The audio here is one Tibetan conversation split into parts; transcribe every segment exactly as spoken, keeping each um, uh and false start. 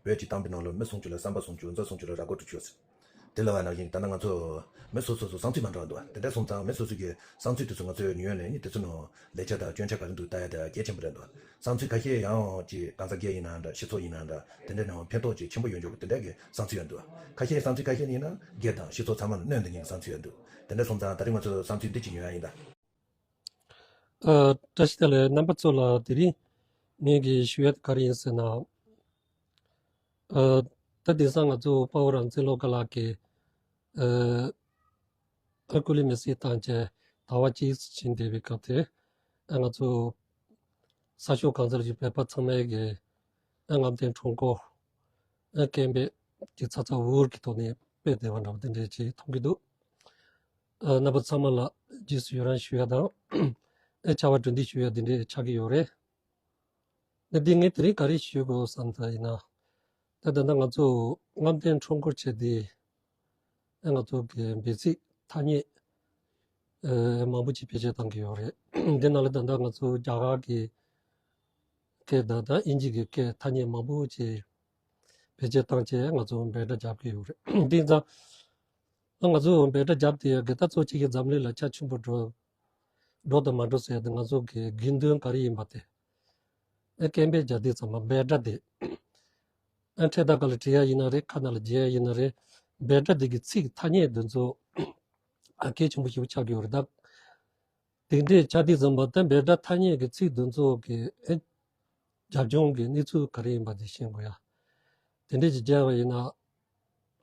བོད་ཀྱི་གཏམ་དཔེ་ནང་ལ་མི་སུམ་ཅུ་ལ་བསམ་པ་སུམ་ཅུ། མཛའ་སུམ་ཅུ་ལ་ར་མགོ་དྲུག་ཅུ་ཟེར། དེ་ལ་བ་ནང་བཞིན་ད་ལྟ་ང་ཚོ་མི་སོ་སོ་སོ་བསམ་ཚུལ་མ་འདྲ་བ་འདུག་དེ་འདྲ་སོང་ཙང་མི་སོ་སོ་གི་བསམ་ཚུལ་དེ་ཚོ་ང་ཚོས་ཉན་ནས་ནི་དེ་ཚོ་ནང་ལེགས་ཆ་དང་སྐྱོན་ཆ་ག་རེ་འདུག་ལྟ་ཡ་དེ་གལ་ཆེན་པོ་རེད་འདུག་བསམ་ཚུལ་ཁ་ཤས་ཡང་ཅིག་གང་ཟག་སྒེར་ཡིན་ནའང་འདྲ། སྤྱི་ཚོགས་ཡིན་ནའང་འདྲ། དེ་འདྲ་ནང་ཕན་ཐོགས་ཅིག་ཆེན་པོ་ཡོང་རྒྱུ་གི་དེ་འདྲ་གི་བསམ་ཚུལ་ཡང་འདུག་ཁ་ཤས་བསམ་ཚུལ་ཁ་ཤས་ཡིན་ན་སྒེར་དང་སྤྱི་ཚོགས་ཚང་མ་ལ་གནོད་འདུག་ཉེན་གྱི་བསམ་ཚུལ་ཡང་འདུག་དེ་འདྲ་སོང་ཙང་ད་རིང་ང་ཚོ་བསམ་ཚུལ་འདི་གཅིག་ཉོ་ཡ་ཡིན་ད། ཨ། བཀྲ་ཤིས་བདེ་ལེགས། རྣམ་པ་ཚོ་ལ་དེ་རིང་ངེད་ཀྱི་ཞུ་ཡ་དེ་ག་རེ་ཡིན་ཟེར་ན། ཨ། ད་དེང་སང་ང་ཚོ་དཔའ་བོ་རང་བཙན་བློ་དགའ་ལགས་ཀྱིས་ཨ། ཨ། སྐུ་ལུས་མེར་སྲེག་བཏང་བྱས་ཟླ་བ་གཅིག་ཕྱིན་བསྡད་པའི་སྐབས་དེར། ཨ། ང་ཚོ་གསར་ཤོག་གང་ཚར་གྱི་བོད་པ་ཚང་མས་ཀྱི་ཨ། རྔམ་སྟོན་ཁྲོམ་སྐོར། ཨ། སྐད་འབོད་ཀྱི་ཚ་ཚ་འུར་འུར་གྱི་ཐོག་ནས་སྤེལ་བསྡད་པ་འདྲ་བ་དེ་འདྲ་ཅིག་མཐོང་གི་འདུག་ཨ། རྣམ་པ་ཚང་མ་ལ་རྗེས་སུ་ཡི་རང་ཞུ་ཡ་དང་། ཨ། ཕྱག་དཔེ་གྲུ་འདེགས་ཞུ་ཡ་དེ་འདྲ་ཆགས་ཀྱི་ཡོད་རེད། ད་འདི་ངས་དེ་རིང་ག་རེ་ཞུ་དགོས་བསམ་ད་ཡིན་ན། ད་ད་ལྟ་ང་ཚོ་རྔམ་སྟོན་ཁྲོམ་སྐོར་བྱས་ཏེ། ཨ། ང་ཚོ་གི་འབོད་ཚིག་ཐ་སྙད་ཨ། མང་པོ་ཅིག་བེད་སྤྱོད་བཏང་གི་ཡོད་རེད། འདི་ནང་ལ་ད་ལྟ་ང་ཚོ་རྒྱ་གར་གྱི་སྐད་དང་ད་དབྱིན་ཇི་གི་སྐད་ཐ་སྙད་མང་པོ་ཅིག་བེད་སྤྱོད་བཏང་བྱས་ང་ཚོ་འབོད་སྒྲ་རྒྱབ་ཀྱི་ཡོད་རེད། དེ་ཙང་ང་ཚོ་འབོད་སྒྲ་རྒྱབ་དེ་ཡ་གི་ད་གཙོ་ཆེ་གི་འཛམ་གླིང་ལ་ཁྱབ་ཆེན་པོ་འགྲོ་འགྲོ་དང་མ་འགྲོ་ཟེར་ཡ་དེ་ང་ཚོ་གི་དགོས་དོན་ག་རེ་ཡིན་པ་དེ། ཨ། སྐད་འབོད་རྒྱག་དུས་ཙམ་པ་འབོད་སྒྲ་དེ། ཨ། འཕྲེད་དར་སྒང་ལ་བྲིས་ཡ་ཡིན་ན་རེད། ཁ་ནང་ལ་འཇལ་ཡ་ཡིན་ན་རེད། འབོད་སྒྲ་དེ་གི་ཚིག་ཐ་སྙད་དེ་ཚོ་ཨ། གལ་ཆེན་པོ་ཞེ་པོ་ཆགས་ཀྱི་ཡོད་རེད་ད། དེ་འདྲས་ཆགས་དུས་ཙམ་པ་ད་འབོད་སྒྲ་ཐ་སྙད་ཀྱི་ཚིག་དེ་ཚོ་གི་ཨ། རྒྱབ་ལྗོངས་ཀྱི་གནས་ཚུལ་ག་རེ་ཡིན་པ་དེ་ཤེས་དགོས་ཡ། དེ་འདྲས་ཅིག་བརྗོད་པ་ཡིན་ན།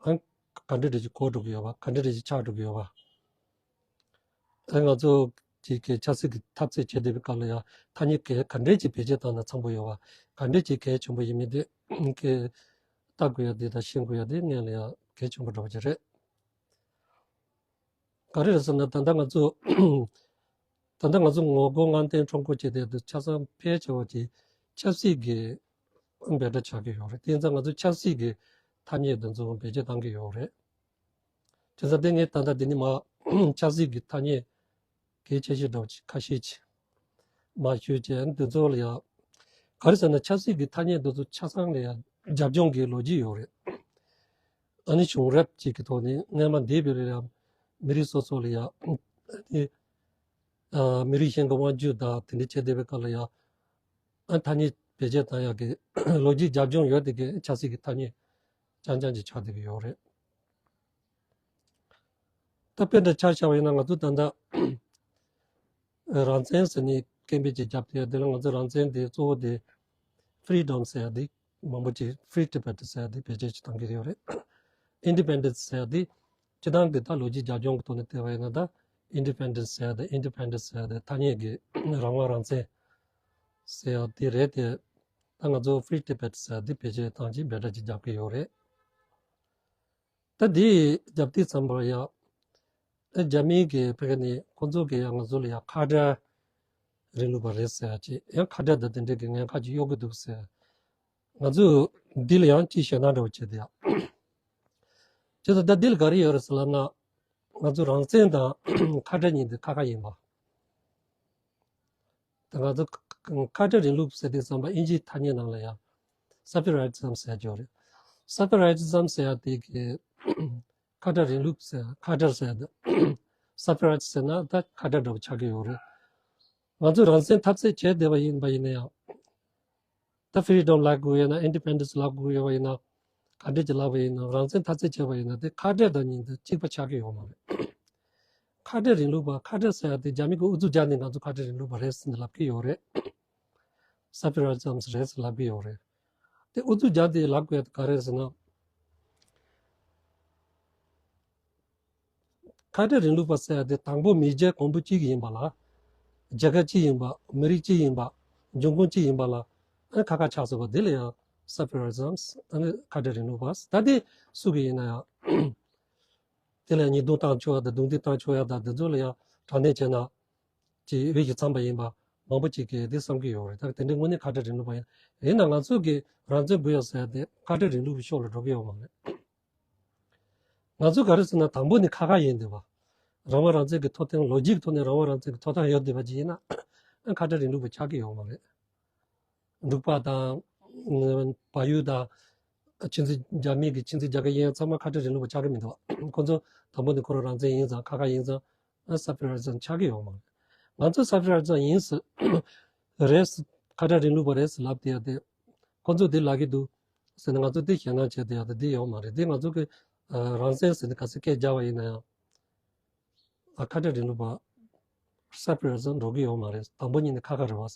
ཨ། ག་འདྲས་འདྲས་ཅིག་གོ་འགྲོ་གི་ཡོད་པ། ག་འདྲས་འདྲས་ཅིག་ཆགས་འགྲོ་གི་ཡོད་པ། ཨ། ང་ཚོ་གི་གི་ཆབ་སྲིད་ཀྱི་འཐབ་རྩོད་བྱེད་བསྡད་པའི་སྐབས་ལ་ཡང་ཐ་སྙད་ག་ག་འདྲས་ཅིག་བེད་སྤྱོད་བཏང་ན་འཚམ་པོ་ཡོད་པ། ག་འདྲས་ཅིག་གལ་ཆེན་པོ་ཡིན་མིན་དེ་གི་ལྟ་དགོས་ཡ་དེ་དང་ཤེས་དགོས་ཡ་དེ་ངས་ལ་ཡང་གལ་ཆེན་པོ་འདྲ་པོ་ཅིག་རེད། ག་རེ་རེད་ཟེར་ན་ད་ལྟ་ང་ཚོ་ད་ལྟ་ང་ཚོ་ངོ་རྒོལ་རྔམ་སྟོན་ཁྲོམ་སྐོར་བྱེད་དེ་དུས་ཆ་ཚང་ཕལ་ཆེ་བ་ཅིག་ཆབ་སྲིད་ཀྱི་འབོད་སྒྲ་ཆགས་ཀྱི་ཡོད་རེད། དེ་ཡིན་ཙང་ང་ཚོ་ཆབ་སྲིད་ཀྱི་ཐ་སྙད་དེ་ཚོ་བེད་སྤྱོད་བཏང་གི་ཡོད་རེད། བྱས་ཙང་དེ་ངས་ད་ལྟ་འདི་ནས་མར་ཆབ་སྲིད་ཀྱི་ཐ་སྙད་གལ་ཆེ་ཤོས་འདྲ་བོ་ཅིག་ཁ་ཤས་ཅིག་མར་ཞུས་བྱས། འདི་ཚོ་ལ་ཡང་ག་རེ་ཟེར་ན་ཆབ་སྲིད་ཀྱི་ཐ་སྙད་འདི་ཚོ་ཆ་ཚང་ལ་ཡང་རྒྱབ་ལྗོངས་ཀྱི་ལོ་རྒྱུས་ཡོད་རེད། ཨ་ནི་བྱུང་རབས་ཅིག་གི་ཐོག་ནས་སྔོན་མ་འདས་པའི་རིང་ལ་ཡང་མི་རིགས་སོ་སོ་ལ་ཡང་ཨ་ནི་ཨ། མི་རིགས་གཞན་གྱི་དབང་སྒྱུར་དང་དེ་འདྲ་བྱས་བསྡད་པའི་སྐབས་ལ་ཡང་། ཨ། ཐ་སྙད་བེད་སྤྱོད་བཏང་ཡག་གི་ལོ་རྒྱུས་རྒྱབ་ལྗོངས་ཡོད་དེ་གི་ཆབ་སྲིད་ཀྱི་ཐ་སྙད་རྐྱང་རྐྱང་ཅིག་ཆགས་བསྡད་ཀྱི་ཡོད་རེད། ད་དཔེ་འདྲ་ཆ་བཞག་པ་ཡིན་ན་ང་ཚོ་ད་ལྟ་རང་བཙན་ཟེར་ནས་སྐད་འབོད་ཅིག་བརྒྱབ་དེ། དེ་ལ་ང་ཚོ་རང་བཙན་དེ་གཙོ་བོ་དེ་ཕི་རི་ཌམ་ཟེར་ཡ་དེ་མང་པོ་ཅིག Free Tibet ཟེར་ཡ་དེ་བེད་སྤྱོད་ཅིག་བཏང་གི་ཡོད་རེད། Independence ཟེར་ཡ་དེ་སྤྱིར་བཏང་གི་ད་ལོ་རྒྱུས་རྒྱབ་ལྗོངས་ཀྱི་ཐོག་ནས་བལྟས་པ་ཡིན་ན། ད་Independence ཟེར་ཡ་དེ་Independence ཟེར་ཡ་དེ་ཐ་སྙད་ཀྱི་རང་དབང་རང་བཙན་ཟེར་ཡ་དེ་རེད་དེ། ད་ང་ཚོ་Free Tibet ཟེར་ཡ་དེ་བེད་སྤྱོད་བཏང་ཅིག་འབོད་སྒྲ་ཅིག་བརྒྱབ་ཀྱི་ཡོད་རེད། ད་འདི་རྒྱབ་དུས་ཙམ་པ་ཡ། ཨ། རྒྱ་མིའི་གི་ཕ་གི་ནས་ཁོང་ཚོ་གི་ཡང་ང་ཚོ་ལ་ཡང་ཁ་བྲལ་རིང་ལུགས་པ་རེད་ཟེར་ཡ་ཅིག་ཡང་ཁ་བྲལ་དང་དེ་འདྲའི་གི་ངན་ཁག་ཅིག་གཡོག་གི་འདུག་ཟེར། ང་ཚོ་འདི་ལ་ཡང་ཅིག་ཞེད་སྣང་འདྲ་བོ་བྱེད་དེ་ཡ། བྱས་ཙང་ད་འདི་ལ་ག་རེ་ཡོད་རེད་ཟེར་ལབ་ན། ང་ཚོ་རང་བཙན་དང་ཁ་བྲལ་གཉིས་འདི་ཁ་ཁ་ཡིན་པ། ད་ང་ཚོ་ཁ་བྲལ་རིང་ལུགས་ཟེར་དུས་ཙམ་པ་དབྱིན་ཇིའི་ཐ་སྙད་ནང་ལ་ཡང་Separatism ཟེར་གྱི་ཡོད་རེད། Separatism ཟེར་ཡ་དེ་གི་ཁ་བྲལ་རིང་ལུགས་ཟེར། ཁ་བྲལ་ཟེར་ཡ་དེ་Separate ཟེར་ན་ད་ཁ་བྲལ་འདྲ་བོ་ཆགས་ཀྱི་ཡོད་རེད། ང་ཚོ་རང་བཙན་འཐབ་རྩོད་བྱས་བསྡད་པ་ཡིན་པ་ཡིན་ན་ཡང་། ད་Freedom ལབ་དགོས་ཡོད་ན། Independence ལབ་དགོས་ཡོད་པ་ཡིན་ན། ག་འདྲས་ཀྱི་ལབ་པ་ཡིན་ན། རང་བཙན་འཐབ་རྩོད་བྱས་པ་ཡིན་ན། དེ་ཁ་བྲལ་དང་གཉིས་འདི་གཅིག་པ་ཆགས་ཀྱི་ཡོད་མ་རེད། ཁ་བྲལ་རིང་ལུགས་པ། ཁ་བྲལ་ཟེར་ཡ་དེ་རྒྱ་མི་གིས་ཨུ་ཚུགས་རྒྱག་ནས་ང་ཚོ་ཁ་བྲལ་རིང་ལུགས་པ་རེད་ཟེར་ནས་ལབ་ཀྱི་ཡོད་རེད། Separatism རེད་ཟེར་ལབ་ཀྱི་ཡོད་རེད། དེ་ཨུ་ཚུགས་རྒྱག་དེ་ལབ་དགོས་ཡ་དེ་ག་རེ་རེད་ཟེར་ན། ཁ་བྲལ་རིང་ལུགས་པ་ཟེར་ཡ་དེ་དང་པོ་མི་རྒྱལ་གོང་བུ་གཅིག་ཡིན་པ་ལ། རྒྱལ་ཁབ་གཅིག་ཡིན་པ། མི་རིགས་གཅིག་ཡིན་པ། འབྱུང་ཁུངས་གཅིག་ཡིན་པ་ལ། ཨ་ནི་ཁ་ཁ་ཆགས་སོང་བ་དེ་ལ་ཡང་Separatism ཨ་ནི་ཁ་བྲལ་རིང་ལུགས་པ། ད་དེ་སུ་གི་ཡིན་ན་ཡང་། དེ་ལ་ཉེས་རྡུང་བཏང་ཆོག་ཡ་དང་རྡུང་རྡེག་བཏང་ཆོག་ཡ་དང་དེ་ཚོ་ལ་ཡང་དྲག་གནོན་བྱས་ན། ཅིག་འོས་ཤིང་འཚམས་པ་ཡིན་པ་མང་པོ་ཅིག་གིས་དེ་བསམ་གྱི་ཡོད་རེད། ད་དེ་འདྲའི་དངོས་གནས་ཁ་བྲལ་རིང་ལུགས་པ་ཡིན། ཡིན་ན་ང་ཚོ་གི་རང་བཙན་དགོས་ཡོད་ཟེར་ཡ་དེ་ཁ་བྲལ་རིང་ལུགས་པའི་ཕྱོགས་ལ་འགྲོ་གི་ཡོད་མ་རེད། ང་ཚོ་ག་རེ་ཟེར་ན་དང་པོ་ནས་ཁ་ཁ་ཡིན་བསྡད་པ། རང་དབང་རང་བཙན་གྱི་ཐོབ་ཐང་། ལོ་རྒྱུས་ཀྱི་ཐོག་ནས་རང་དབང་རང་བཙན་གྱི་ཐོབ་ཐང་ཡོད་བསྡད་པ་ཅིག་ཡིན་ན་ཁ་བྲལ་རིང་ལུགས་པ་ཆགས་ཀྱི་ཡོད་མ་རེད། འབྲུག་པ་དང་། བལ་ཡུལ་དང་ ཆུ་མཛོད་རྒྱ་མིའི་གི་ཆུ་མཛོད་རྒྱ་གར་ཡིན་ཚང་མ་ཁ་བྲལ་རིང་ལུགས་པ་ཆགས་ཀྱི་མི་འདུག་ཁོ་ཚོ་དང་པོ་ནས་ཁོ་རང་རང་བཙན་ཡིན་ཙང་ཁ་ཁ་ཡིན་ཙང་ཨ་སབ་ཕེ་ར་ཛན་ཆགས་ཀྱི་ཡོད་མ་རེད། ང་ཚོ་སབ་ཕེ་ར་ཛན་ཡིན་ཟེར་རེད། ཁ་བྲལ་རིང་ལུགས་པ་རེད་ཟེར་ལབ་དེ་ཡ་དེ་ཁོ་ཚོ་དེ་ལབ་ཀྱི་འདུག་ཟེར་ན་ང་ཚོ་དེ་ཞེད་སྣང་བྱས་དེ་ཡ་དེ་དེ་ཡོད་མ་རེད། དེ་ང་ཚོ་གི་ཨ་རང་བཙན་ཟེར་ནས་ག་ཚོད་སྐད་རྒྱག་པ་ཡིན་ན་ཡང་ཨ་ཁ་བྲལ་རིང་ལུགས་པ་སབ་ཕེ་ར་ཛན་འགྲོ་གི་ཡོད་མ་རེད། དང་པོ་ཉིད་ནས་ཁ་ཁ་རེད་བ།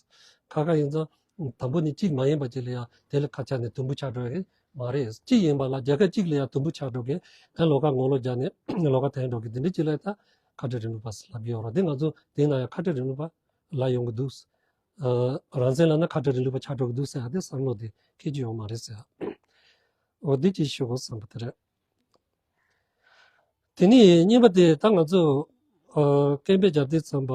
ཁ་ཁ་ཡིན་ཙང་དང་པོ་ནས་གཅིག་མ་ཡིན་པ་ཅིག་ལ་ཡང་དེ་ལ་ཁ་ཆག་ནས་དུམ་བུ་ཆགས་འགྲོ་ཡ་མ་རེད། གཅིག་ཡིན་པ་ལ་རྒྱལ་ཁབ་གཅིག་ལ་ཡང་དུམ་བུ་ཆགས་འགྲོ་གི་ཨ་ལོགས་ཀ་ངོ་ལོག་རྒྱག་ནས་ལོགས་ཀ་འཐེན་འགྲོ་གི་དེ་འདྲ་ཅིག་ལ་ཡང་ད་ཁ་བྲལ་རིང་ལུགས་པ་ཟེར་ལབ་ཀྱི་ཡོད་རེད། དེ་ང་ཚོ་དེ་ན་ཡང་ཁ་བྲལ་རིང་ལུགས་པ་ལབ་ཡོང་གི་འདུག་ཨ་རང་བཙན་ལབ་ན་ཁ་བྲལ་རིང་ལུགས་པ་ཆགས་འགྲོ་གི་འདུག་ཟེར་ཡ་དེ་བསམ་བློ་དེ་འཁྱེར་རྒྱུ་ཡོད་མ་རེད་ཟེར་ཡ། འོ་འདི་ཅིག་ཞུ་དགོས་བསམ་པ་དེ་རེད། དེ་ནས་གཉིས་པ་དེ་ད་ང་ཚོ་ཨ་སྐད་འབོད་རྒྱབ་དུས་ཙམ་པ་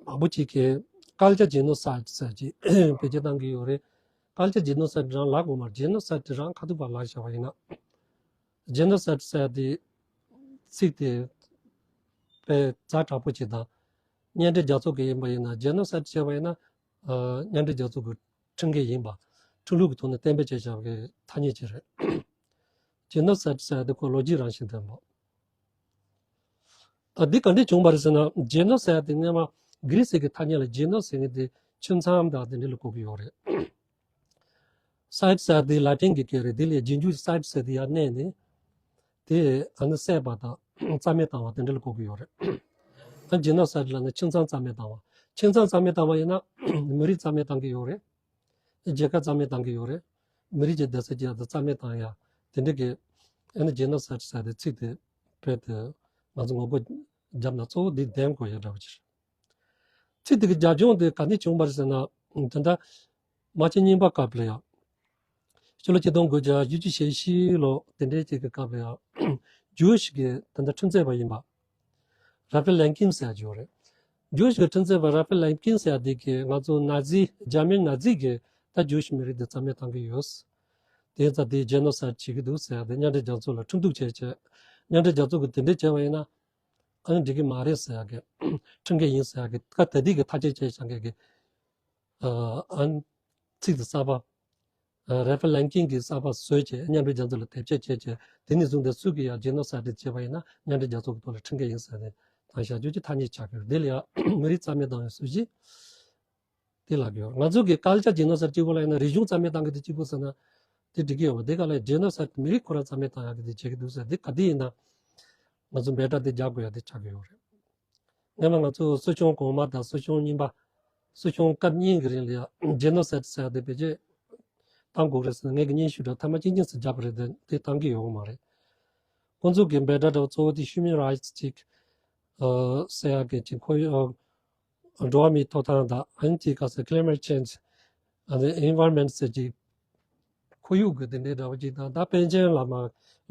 མང་པོ་ཅིག་གིས་ཀལ་ཅར་ཇེ་ནོ་སའིཌ་ཟེར་ཅིག་བེད་སྤྱོད་བཏང་གི་ཡོད་རེད། ཀལ་ཅར་ཇེ་ནོ་སའིཌ་རང་ལབ་དགོས་མ་རེད། ཇེ་ནོ་སའིཌ་དེ་རང་ཁ་ཐུག་པ་ལབ་བཞག་པ་ཡིན་ན། ཇེ་ནོ་སའིཌ་ཟེར་དེ་ཚིག་དེ་དཔེ་ཛ་དྲག་པོ་ཅིག་དང་། གཉེན་སྒྲིག་རྒྱལ་ཚོགས་ཀྱི་ཡིན་པ་ཡིན་ན་ཇེ་ནོ་སའིཌ་བྱས་པ་ཡིན་ན་ཨ་མཉམ་འབྲེལ་རྒྱལ་ཚོགས་ཀྱི་ཁྲིམས་འགལ་ཡིན་པ། ཁྲིམས་ལུགས་ཀྱི་ཐོག་ནས་གཏན་འབེབས་བྱས་བཞག་པའི་ཐ་སྙད་ཅིག་རེད། ཇེ་ནོ་སའིཌ་ཟེར་དེ་ཁོ་ལོ་རྒྱུས་རང་བཞིན་ལྡན་པ། ཨ་འདི་ག་འདྲས་བྱུང་བ་རེད་ཟེར་ན་ཇེ་ནོ་ཟེར་དེ་སྔོན་མ་གྷི་རི་སི་གི་ཐ་སྙད་ལ་ཇེ་ནོ་ཟེར་མཁན་དེ་ཁྱིམ་ཚང་དང་དེ་འདྲ་ལ་གོ་གི་ཡོད་རེད། སའིཌ་ཟེར་དེ་ལ་ཏིན་གྱི་སྐད་རེད། དེ་ལས་རྗེས་འཇུག་སའིཌ་ཟེར་དེ་ཡར་བསྣན་ནས། དེ་ཨ་ནི་བསད་པ་དང་རྩ་མེད་བཏང་བ་དེ་འདྲ་ལ་གོ་གི་ཡོད་རེད། ཨ་ཇེ་ནོ་སའིཌ་ལབ་ན་ཁྱིམ་ཚང་རྩ་མེད་བཏང་བ། ཁྱིམ་ཚང་རྩ་མེད་བཏང་བ་ཡིན་ན་མི་རིགས་རྩ་མེད་བཏང་གི་ཡོད་རེད། རྒྱལ་ཁབ་རྩ་མེད་བཏང་གི་ཡོད་རེད། མི་རིགས་ཀྱི་བསྡད་ས་ཅིག་ཡང་དེ་རྩ་མེད་བཏང་ཡ། དེ་འདྲ་གི་ཨ་ནི་ཇེ་ནོ་སའིཌ་ཟེར་དེ་ཚིག་དེ་རྦད་དེ་ང་ཚོ་ངོ་རྒོལ་བརྒྱབ་ན་གཙོ་བོ་འདི་འདེམས་དགོས་ཡ་འདྲ་བོ་ཅིག་རེད། ཚིག་དེ་གི་རྒྱབ་ལྗོངས་དེ་ག་ནས་བྱུང་བ་རེད་ཟེར་ན། ད་ལྟ་དམག་ཆེན་གཉིས་པ་སྐབས་ལ་ཡང་། ཕྱི་ལོ་ཆིག་སྟོང་དགུ་བརྒྱ་བཞི་བཅུ་ཞེ་བཞི་ལོ་དེ་འདྲའི་ཅིག་གི་སྐབས་ལ་ཡང་། ཇུའུ་ཤི་གི་ད་ལྟ་ཁྲིམས་རྩོད་པ་ཡིན་པ། ར་ཕེལ་ལེན་ཀིན་ཟེར་ཡ་ཅིག་ཡོད་རེད། ཇུའུ་ཤི་གི་ཁྲིམས་རྩོད་པ་ར་ཕེལ་ལེན་ཀིན་ཟེར་ཡ་དེ་གིས་ང་ཚོ་ནཱ་ཛི་འཇར་མན་ནཱ་ཛི་གིས་ད་ཇུའུ་ཤི་མི་རིགས་དེ་རྩ་མེད་བཏང་གི་ཡོད། དེ་ཙང་དེ་ཇེ་ནོ་སའིཌ་བྱེད་ཀྱི་འདུག་ཟེར་ཡ་དེ་མཉམ་འབྲེལ་རྒྱལ་ཚོགས་ལ་ཁྲིམས་གཏུག་བྱས་བྱས། མཉམ་འབྲེལ་རྒྱལ་ཚོགས་ཀྱིས་དེ་འདྲ་བྱས་པ་ཡིན་ན། ཨ་ནི་འགྲིག་གི་མ་རེད་ཟེར་ཡག་གི། ཁྲིམས་འགལ་ཡིན་ཟེར་ཡག་གི་སྐབས་དེ་དུས་ཀྱི་ཐག་གཅོད་བྱས་བཞག་མཁན་གྱི། ཨ་ཨ་ནི་ཚིག་དེ་གསར་པ། ཨ་ར་ཕེལ་ལེན་ཀིན་གྱིས་གསར་པ་བཟོས་བྱས་མཉམ་འབྲེལ་རྒྱལ་ཚོགས་ལ་དེབ་སྐྱེལ་བྱས་བྱས་དེ་ནས་བཟུང་སྟེ་སུ་གིས་ཡང་ཇེ་ནོ་སའིཌ་བྱས་པ་ཡིན་ན་མཉམ་འབྲེལ་རྒྱལ་ཚོགས་ཀྱི་ཐོག་ལ་ཁྲིམས་འགལ་ཡིན་ཟེར་ནས་བཏང་བཞག་རྒྱུ་ཀྱི་ཐ་སྙད་ཆགས་ཀྱི་ཡོད། དེ་ལ་ཡང་མི་རིགས་རྩ་མེད་བཏང་བའི་སྲིད་ཇུས་དེ་ལབ་ཀྱི་ཡོད། ང་ཚོ་གི་ཀལ་ཅར་ཇེ་ནོ་སའིཌ་གཅིག་པོ་ལ་ཡིན་ན་རིག་གཞུང་རྩ་མེད་བཏང་གི་དེ་གཅིག་པོ་ཟེར་ན་དེ་འགྲིག་གི་ཡོད་པ། དེ་ག་ལ་ཇེ་ནོ་སའིཌ་མི་རིགས་ཁོ་རང་རྩ་མེད་བཏང་ཡག་གི་དེ་བྱེད་ཀྱི་འདུག་ཟེར་དེ་ག་དེ་ཡིན་ན། ང་ཚོ་འབོད་སྒྲ་དེ་རྒྱག་དགོས་ཡ་དེ་ཆགས་ཀྱི་ཡོད་རེད། སྔོན་མ་ང་ཚོ་སྲིད་སྐྱོང་གོང་མ་དང་སྲིད་སྐྱོང་གཉིས་པ། སྲིད་སྐྱོང་སྐབས་གཉིས་ཀྱི་རིང་ལ་ཡང་ཇེ་ནོ་སའིཌ་ཟེར་ཡ་དེ་བེད་སྤྱོད་གཏང་དགོས་རེད་ཟེར་ནས་ངས་ཀྱི་སྙན་ཞུ་འདྲ་ཐེངས་མ་གཅིག་གཉིས་སུ་བརྒྱབ་པ་རེད་དེ་དེ་བཏང་གི་ཡོད་མ་རེད། ཁོང་ཚོ་གི་འབོད་སྒྲ་འདྲ་བོ་གཙོ་བོ་དེ་ཧིའུ་མན་རའིཊ་ཅིག་ཨ་ཟེར་ཡ་གི་ཅིག་ཁོར་ཡུག་འགྲོ་བ་མིའི་ཐོབ་ཐང་དང་ཨ་ནི་ཅིག་ག་ཟེར་ཀི་ལེ་མེཊ་ཅེན་ཇི། ཨ་ནི་ཨེན་ཝའི་རོན་མེནཊ་ཟེར་ཅིག་ཁོར་ཡུག་གི་དེ་འདྲའི་འདྲ་བོ་ཅིག་དང་ད་པཎ་ཆེན་བླ་མ་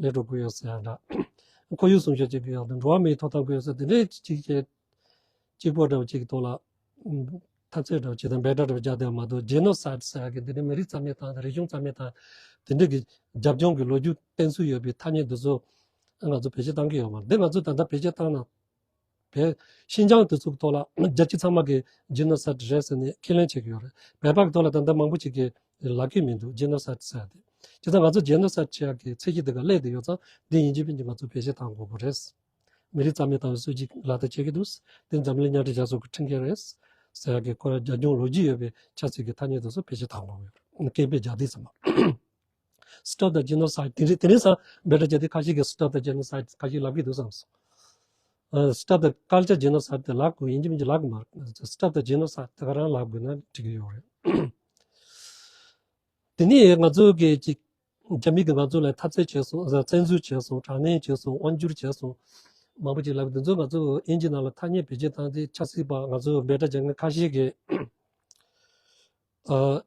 ལས་འགྲོ་དགོས་ཡོད་ཟེར་ཡ་འདྲ། ཁོར་ཡུག་སྲུང་སྐྱོབ་བྱེད་དགོས་ཡག་དང་འགྲོ་བ་མིའི་ཐོབ་ཐང་དགོས་ཡོད་ཟེར་དེ་འདྲའི་ཅིག་བྱས། གཅིག་པོ་འདྲ་བོ་ཅིག་གི་ཐོག་ལ་ཨུམ་འཐབ་རྩོད་འདྲ་བོ་ཅིག་དང་འབོད་སྒྲ་འདྲ་བོ་རྒྱག་བསྡད་ཡོད་མ་གཏོགས་ཇེ་ནོ་སའིཌ་ཟེར་ཡག་གི་འདི་འདྲའི་མི་རིགས་རྩ་མེད་བཏང་དང་རིག་གཞུང་རྩ་མེད་བཏང་དེ་འདྲ་གི་རྒྱབ་ལྗོངས་ཀྱི་ལོ་རྒྱུས་བསྟན་ཚུལ་ཡོད་པའི་ཐ་སྙད་འདི་ཚོ་ང་ཚོ་བེད་སྤྱོད་བཏང་གི་ཡོད་མ་རེད། འདི་ང་ཚོ་ད་ལྟ་བེད་སྤྱོད་བཏང་ན། བས་ཤིན་ཅང་དེ་ཚོའི་ཐོག་ལ་རྒྱལ་སྤྱི་ཚང་མ་གིས་ཇེ་ནོ་སའིཌ་རེད་ཟེར་ནས་ཁས་ལེན་བྱེད་ཀྱི་ཡོད་རེད། བོད་པ་གི་ཐོག་ལ་ད་ལྟ་མང་པོ་ཅིག་གིས་ལབ་ཀྱི་མི་འདུག་ཇེ་ནོ་སའིཌ་ཟེར་ཡ་དེ། བྱས་ཙང་ང་ཚོ་ཇེ་ནོ་སའིཌ་བྱེད་ཡག་གི་ཚད་གཞི་དེ་ག་སླེབས་བསྡད་ཡོད་ཙང་འདི་ཡིན་གཅིག་མིན་གཅིག་ང་ཚོ་བེད་སྤྱོད་བཏང་དགོས་པ་རེད། མི་རིགས་རྩ་མེད་བཏང་བའི་སྲིད་ཇུས་ལག་བསྟར་བྱེད་ཀྱི་འདུག་དེ་འཛམ་གླིང་མཉམ་འབྲེལ་རྒྱལ་ཚོགས་ཀྱི་ཁྲིམས་འགལ་རེད་ཟེར་ཡག་གི་ཁོ་རང་རྒྱབ་ལྗོངས་ལོ་རྒྱུས་ཡོད་པའི་ཆབ་སྲིད་ཀྱི་ཐ་སྙད་དེ་ཚོ་བེད་སྤྱོད་བཏང་དགོས་ཀྱི་ཡོད་རེད། སྐད་འབོད་རྒྱག་དུས་ཙམ་པ། Stop the genocide དེ་རིང་དེ་རིང་སང་འབོད་སྒྲ་བརྒྱབ་དུས་ཁ་ཤས་ཀྱིས་stop the genocide ཁ་ཤས་ལབ་ཀྱི་འདུག་བསམ་སོང་། ཨ། Stop the culture genocide དེ་ལབ་དགོས་ཡིན་གཅིག་མིན་གཅིག་ལབ་དགོས་མ་རེད། Stop the genocide དེ་ག་རང་ལབ་དགོས་ན་འགྲིག་གི་ཡོད་རེད། དེ་ནས་ང་ཚོ་གི་ཅིག་རྒྱ་མི་གིས་ང་ཚོ་ལ་འཐབ་རྩོད་བྱས་སོང་། བཙན་འཛུལ་བྱས་སོང་། དྲག་གནོན་བྱས་སོང་། དབང་བསྒྱུར་བྱས་སོང་། མང་པོ་ཅིག་ལབ་འདི་ཚོ་ང་ཚོ་དབྱིན་ཇི་ནང་ལ་ཐ་སྙད་བེད་སྤྱོད་བཏང་སྟེ་ཆབ་སྲིད་པ་ང་ཚོ་འབོད་སྒྲ་རྒྱག་མཁན་ཁ་ཤས་ཀྱིས། ཨ།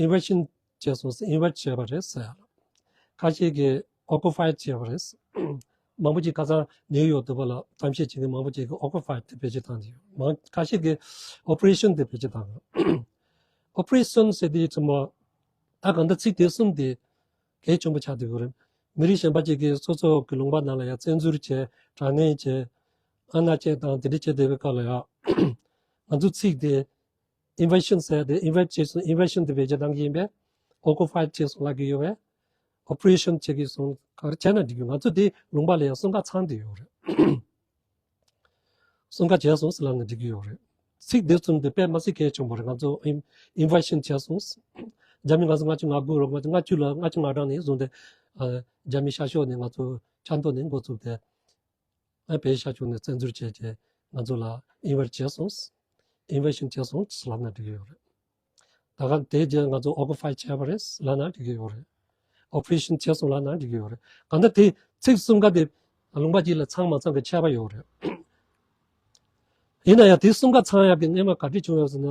invasion བྱས་སོང་ཟེར། invade བྱས་པ་རེད་ཟེར་ཡ་ལ། ཁ་ཤས་ཀྱིས་occupied བྱས་པ་རེད། མང་པོ་ཅིག་ཁ་སང་ནིའུ་ཡོག་དུ་བ་ལ་གཏམ་བཤད་བྱེད་མཁན་མང་པོ་ཅིག་གིས་occupied དེ་བེད་སྤྱོད་བཏང་གི་ཡོད། མང་ཁ་ཤས་ཀྱིས་operation དེ་བེད་སྤྱོད་བཏང་གི། operation ཟེར་དུས་ཙམ་པ་ད་གང་ལྟར་ཚིག་དེ་གསུམ་དེ་གལ་ཆེན་པོ་ཆགས་བསྡད་ཡོད་རེད། མི་རིགས་གཞན་པ་ཅིག་གིས་སོ་སོ་གི་ལུང་པ་ནང་ལ་ཡ་བཙན་འཛུལ་བྱས། དྲག་གནོན་བྱས། ཨ་མནའ་བྱས་དང་དེ་འདྲ་བྱས་བསྡད་པའི་སྐབས་ལ་ཡ། ང་ཚོ་ཚིག་དེ་invasion ཟེར་ཏེ་invade བྱས་སོང་། invasion དེ་བེད་སྤྱོད་བཏང་གི་ཡིན་པས། occupied བྱས་སོང་ལབ་ཀྱི་ཡོད་པས། ཨོ་པ་རེ་ཤན་བྱེད་ཀྱི་སོང་ག་རེ་བྱས་ན་འགྲིག་གི། ང་ཚོ་དེ་ལུང་པ་ལ་ཡང་གསུམ་ཀ་ཚང་བསྡད་ཡོད་རེད། གསུམ་ཀ་བྱས་སོང་ཟེར་ལབ་ན་འགྲིག་གི་ཡོད་རེད། ཚིག་འདི་གསུམ་དེ་དཔེ་མ་སྲིད་གལ་ཆེན་པོ་རེད། ང་ཚོ་ཨིན་ཨིན་ཝི་ཊེ་ཤན་བྱས་སོང་། རྒྱ་མི་ང་ཚོ་ལྔ་བཅུ་ང་དགུ་རོགས་ང་ཚོ་ལྔ་བཅུ་ལ་ལྔ་བཅུ་ང་གྲངས་ནས་བཟུང་སྟེ་ཨ་རྒྱ་མི་ཤར་ཕྱོགས་ནས་ང་ཚོ་ཆབ་མདོ་ནས་འགོ་བཙུགས་ཏེ། ཨ་བོད་ཤར་ཕྱོགས་ནས་བཙན་འཛུལ་བྱས་བྱས་ང་ཚོ་ལ་ཨིན་ཝའི་ཊི་བྱས་སོང་། ཨིན་ཝེ་ཤན་བྱས་སོང་ལབ་ན་འགྲིག་གི་ཡོད་རེད། ད་ག་དེ་རྗེས་ང་ཚོ་ཨོ་ཀུ་པའི་བྱས་པ་རེད་ལབ་ན་འགྲིག་གི་ཡོད་རེད། ཨོ་པ་རེ་ཤན་བྱས་སོང་ལབ་ན་འགྲིག་གི་ཡོད་རེད། གང་ལྟར་དེ་ཚིག་གསུམ་ཀ་དེ་ལུང་པ་གཅིག་ལ་ཚང་མ་ཚང་གི་ཁྱད་པར་ཡོད་རེད། ཡིན་ན་ཡང་དེ་གསུམ་ཀ་ཚང་ཡག་གི་སྔོན་མ་ག་འདྲ་བྱུང་ཡོད་ཟེར་ན།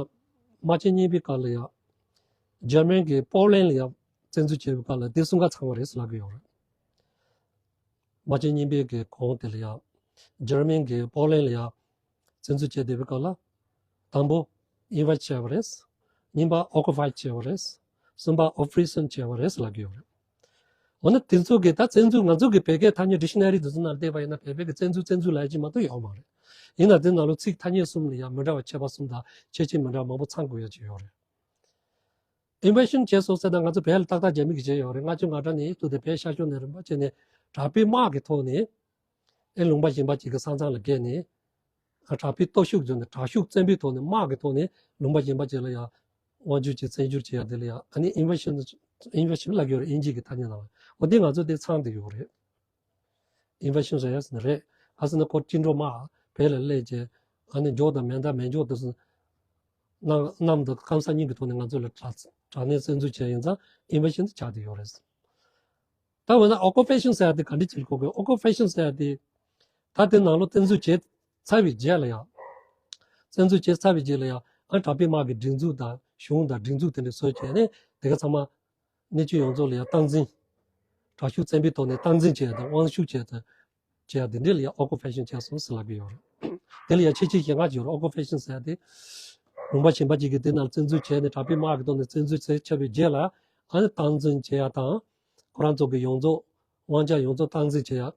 དམག་ཆེན་གཉིས་པའི་སྐབས་ལ་ཡང་འཇར་མན་གྱིས་པོ་ལན་ལ་ཡང་བཙན་འཛུལ་བྱས་པའི་སྐབས་ལ་དེ་གསུམ་ཀ་ཚང་བ་རེད་ལབ་ཀྱི་ཡོད་རེད། དམག་ཆེན་གཉིས་པའི་གི་གོང་དེ་ལ་ཡང་འཇར་མན་གྱིས་པོ་ལན་ལ་ཡང་བཙན་འཛུལ་བྱས་བསྡད་པའི་སྐབས་ལ། དང་པོ་ཨིན་ཝེ་ཊི་བྱས་པ་རེད། གཉིས་པ་ཨོ་ཀུ་པའི་བྱས་པ་རེད། གསུམ་པ་ཨོ་པ་རེ་ཤན་བྱས་པ་རེད་ལབ་ཀྱི་ཡོད་རེད། འོ་ན་དེ་ཚོ་གི་ད་བཙན་འཛུལ་ང་ཚོ་གི་བོད་སྐད་ཐ་སྙད་ཌིག་ཤ་ན་རི་དེ་ཚོ་ནང་བལྟས་པ་ཡིན་ན་བོད་པའི་གི་བཙན་འཛུལ་བཙན་འཛུལ་ལབ་ཡག་ཅིག་མ་གཏོགས་ཡོད་མ་རེད། ཡིན་ན་དེ་ནང་ལོགས་ཚིག་ཐ་སྙད་གསུམ་ལ་ཡང་མི་འདྲ་བ་ཁྱད་པར་གསུམ་དང་ཁྱད་ཆོས་མི་འདྲ་བ་མང་པོ་ཚང་དགོས་ཡག་ཅིག་ཡོད་རེད། ཨིན་ཝེ་ཤན་བྱས་སོང་ཟེར་ན་ང་ཚོ་བོད་ལ་ཏག་ཏག་རྒྱ་མི་གིས་བྱས་ཡོད་རེད། ལྔ་བཅུ་ང་གྲངས་ནས་བཙུགས་ཏེ་བོད་ཤར་ཕྱོགས་ནས་རིམ་པ་བྱས་ནས་དྲག་པོའི་དམག་གི་ཐོག་ནས་ཨེ་ལུང་པ་གཞན་པ་ཅིག་གི་ས་མཚམས་ལ་བརྒལ་ནས། ཨ་དྲག་པོའི་སྟོབས་ཤུགས་བརྒྱུད་ནས་དྲག་ཤུགས་བཙན་པོའི་ཐོག་ནས་དམག་གི་ཐོག་ནས་ལུང་པ་གཞན་པ་ཅིག་ལ་ཡང་དབང་བསྒྱུར་བྱས་བཙན་བསྒྱུར་བྱས་ཡག་དེ་ལ་ཡང་ཨ་ནི་ཨིན་ཝེ་ཤན་ཨིན་ཝེ་ཤན་ལབ་ཀྱི་ཡོད་རེད། དབྱིན་ཇི་གི་ཐ་སྙད་ནང་ལ། འོ་དེ་ང་ཚོ་དེ་ཚང་བསྡད་ཡོད་རེད། ཨིན་ཝེ་ཤན་རེད་ཟེར་ན་རེད། ག་ཟེར་ན་ཁོ་བཅིངས་འགྲོལ་དམག་བོད་ལ་སླེབས་རྗེས་ཨ་ནི་འཇོག་དང་མེ་མདའ་མེ་སྒྱོགས་དེ་ཚོ་གནམ་གནམ་དང་སྐམ་ས་གཉིས་ཀྱི་ཐོག་ནས་ང་ཚོ་ལ་དྲག་དྲག་གནོན་བཙན་འཛུལ་བྱས་ཡིན་ཙང་ཨིན་ཝེ་ཤན་དེ་ཆགས་བསྡད་ཡོད་རེད། ད་འོ་ན་ཨོ་ཀུ་པེ་ཤན་ཟེར་ཡག་དེ་ག་འདྲ་ཅིག་གོ་དགོས། ཨོ་ཀུ་པེ་ཤན་ཟེར་ཡག་དེ་ད་དེ་ནང་ལོགས་བཙན་འཛུལ་བྱས་ཚར་བའི་རྗེས་ལ་ཡང་། བཙན་འཛུལ་བྱས་ཚར་བའི་རྗེས་ལ་ཡང་ཨ་དྲག་པོའི་དམག་གི་སྒྲིག་འཛུགས་དང་གཞུང་དང་སྒྲིག་འཛུགས་དེ་འདྲ་བཟོས་བྱས་ནས་དེ་ག་ཚང་མ་གནས་ཚུལ་ཡོངས་རྫོགས་ལ་ཡང་སྟངས་འཛིན། དྲག་ཤུགས་བཙན་པོའི་ཐོག་ནས་སྟངས་འཛིན་བྱས་དང་དབང་ཤུགས་བྱས་དང་བྱས་དེ་འདྲ་ལ་ཡང་ཨོ་ཀུ་པེ་ཤན་བྱས་སོང་ཟེར་ལབ་ཀྱི་ཡོད་རེད། དེ་ལ་ཡང་ཁྱད་ཆོས་གཞན་ཁ་ཅིག་ཡོད་རེད། ཨོ་ཀུ་པེ་ཤན་ཟེར་ཡག་དེ་ལུང་པ་གཞན་པ་ཅིག་གིས་དེ་ནང་བཙན་འཛུལ་བྱས་ནས་དྲག་པོའི་དམག་གི་ཐོག་ནས་བཙན་འཛུལ་བྱས་ཚར་བའི་རྗེས་ལ་ཨ་ནི་སྟངས་འཛིན་བྱེད་ཡག་དང་། ཁོ་རང་ཚོ་གི་ཡོངས་རྫོགས་དབང་ཆ་ཡོངས་རྫོགས་སྟངས་འཛིན་བྱེད་ཡག་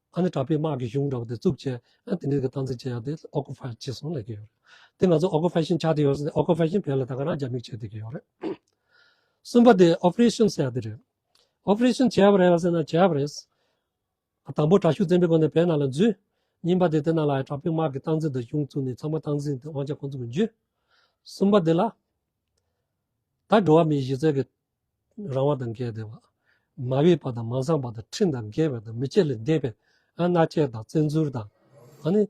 ཨ་ནི་དྲག་པོའི་དམག་གི་གཞུང་འདྲ་བོ་དེ་བཙུགས་བྱས་ཨ་དེ་འདྲའི་གི་སྟངས་འཛིན་བྱེད་ཡག་དེ་ཨོ་ཀུ་པའི་བྱས་སོང་ལབ་ཀྱི་ཡོད་རེད། དེ་ང་ཚོ་ཨོ་ཀུ་པེ་ཤན་ཆགས་བསྡད་ཡོད་རེད། ཨོ་ཀུ་པེ་ཤན་བོད་ལ་ད་ག་རང་རྒྱ་མིས་བྱས་བསྡད་ཀྱི་ཡོད་རེད། གསུམ་པ་དེ་ཨོ་པ་རེ་ཤན་ཟེར་ཡག་དེ་རེད། ཨོ་པ་རེ་ཤན་བྱས་པ་རེད་ཟེར་ན་བྱས་པ་རེད། དང་པོ་དྲག་ཤུགས་བཙན་པོའི་སྒོ་ནས་བོད་ནང་ལ་འཛུལ། གཉིས་པ་དེ་དེ་ནང་ལ་དྲག་པོའི་དམག་གི་སྟངས་འཛིན་དང་གཞུང་བཙུགས་ནས་ཚང་མ་སྟངས་འཛིན་དང་དབང་ཆ་ཁོང་ཚོ་གི་འཇུས། གསུམ་པ་དེ་ལ་ད་འགྲོ་བ་མིའི་གཞི་རྩའི་གི་རང་དབང་དང་འགལ་བསྡད་པ། མ་འོས་པ་དང་མ་བཟང་བ་དང་ཁྲིམས་དང་འགལ་བ་དང་མི་ཆོས་ལས་འདས་པའི་ཨ་མནར་གཅོད་དང་བཙན་འཛུལ་དང་ཨ་ནི།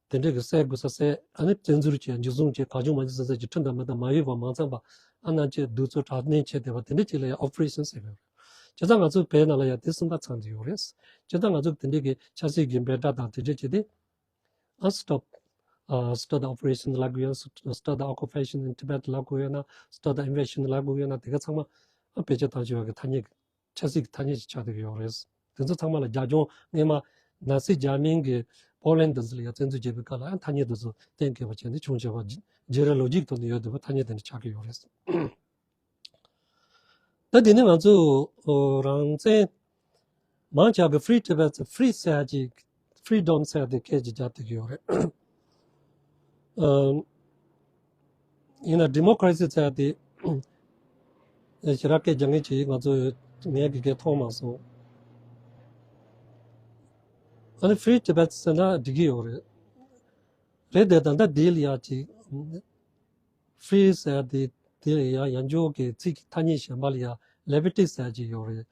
དེ་འདྲའི་གི་བསད་དགོས་ས་བསད། ཨ་ནི་བཙན་འཛུལ་བྱས་འཇུ་བཟུང་བྱས་གང་བྱུང་མང་བྱུང་བཟོ་ས་ཀྱི་ཁྲིམས་དང་མི་དང་མ་འོས་པ་མ་ཚང་བ་ཨ་མནར་གཅོད་གདུག་རྩུབ་དྲག་གནོན་བྱས་བསྡད་པ་དེ་འདྲ་ཅིག་ལ་ཡང་ཨོ་པ་རེ་ཤན་ཟེར་གི་ཡོད་རེད། བྱས་ཙང་ང་ཚོ་བོད་ནང་ལ་ཡང་དེ་གསུམ་ཀ་ཚང་གི་ཡོད་རེད། བྱས་ཙང་ང་ཚོ་དེ་འདྲའི་གི་ཆབ་སྲིད་ཀྱི་འབོད་སྒྲ་དང་དེ་འདྲ་བྱས་ཏེ། ཨ་སི་ཊོབ། ཨ་སི་ཊོབ་ད་ཨོ་པ་རེ་ཤན་ལབ་དགོས་ཡོད་ན། སི་ཊོབ་ད་ཨོ་ཀུ་པེ་ཤན་ཨིན་ཊི་བེཊ་ལབ་དགོས་ཡོད་ན། སི་ཊོབ་ད་ཨིན་ཝེ་ཤན་ལབ་དགོས་ཡོད་ན། དེ་ག་ཚང་མ་ཨ་བེད་སྤྱོད་བཏང་བཞིན་པ་གི་ཐ་སྙད་ཀྱི་ཆབ་སྲིད་ཀྱི་ཐ་སྙད་ཅིག་ཆགས་བསྡད་ཀྱི་ཡོད་རེད། དེ་ཚོ་ཚང་མ་ལ་རྒྱབ་ལྗོངས་སྔོན་མ་ནཱ་སི་འཇར་མན་གྱིས་པོ་ལན་དེ་ཚོ་ལ་ཡང་བཙན་འཛུལ་བྱས་པའི་སྐབས་ལ་ཡང་ཐ་སྙད་དེ་ཚོ་གཏན་འཁེལ་བ་བྱས་ནས་བྱུང་བྱས་པ་ཇི་རེ་ལོ་ཇིག་ཐོག་ནས་ཡོད་བསྡད་པ་ཐ་སྙད་དེ་འདྲ་ཆགས་ཀྱི་ཡོད་རེད། ད་དེ་ནས་ང་ཚོ་རང་བཙན་མང་ཆེ་བ་གི་Free Tibet Free ཟེར་ཡག་ཅིག Freedom ཟེར་ཡག་དེ་སྐད་ཅིག་རྒྱག་བསྡད་ཀྱི་ཡོད་རེད། ཨམ། ཡིན་ན་ཌི་མོ་ཀ་རེ་སི་ཟེར་ཡག་དེ་ཞེ་དྲག་སྐད་རྒྱག་མཁན་ཅིག་ང་ཚོ་ངས་གི་སྐད་མཐོང་མ་སོང་། ཨ་ནི་Free Tibet ཟེར་ན་འགྲིག་གི་ཡོད་རེད། རེད་དེ་ད་ལྟ་དེ་ལ་ཡག་ཅིག Free ཟེར་ཡག་དེ་དེ་ལ་ཡང་ཡང་འཇོག་གི་ཚིག་གི་ཐ་སྙད་གཞན་པ་ལ་ཡང་Liberty ཟེར་ཡག་ཅིག་ཡོད་རེད།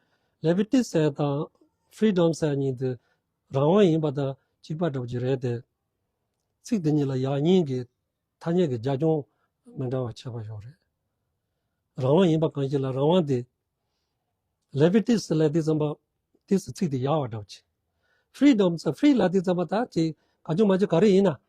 Liberty ཟེར་ཡག་དང་Freedom ཟེར་ཡག་གཉིས་དེ་རང་དབང་ཡིན་པ་དང་གཅིག་པ་འདྲ་པོ་ཅིག་རེད་དེ། ཚིག་དེ་གཉིས་ལ་ཡང་སྙིང་གི་ཐ་སྙད་ཀྱི་རྒྱབ་ལྗོངས་མི་འདྲ་བ་ཁྱད་པར་ཡོད་རེད། རང་དབང་ཡིན་པ་གང་ཞིག་ལ་རང་དབང་དེ། Liberty ཟེར་ལབ་དུས་ཙམ་པ་དེ་ཚིག་དེ་ཡག་པ་འདྲ་པོ་ཅིག Freedom ཟེར་Free ལབ་དུས་ཙམ་པ་ད་ཅིག་གང་བྱུང་མང་བྱུང་ག་རེ་ཡིན་ན།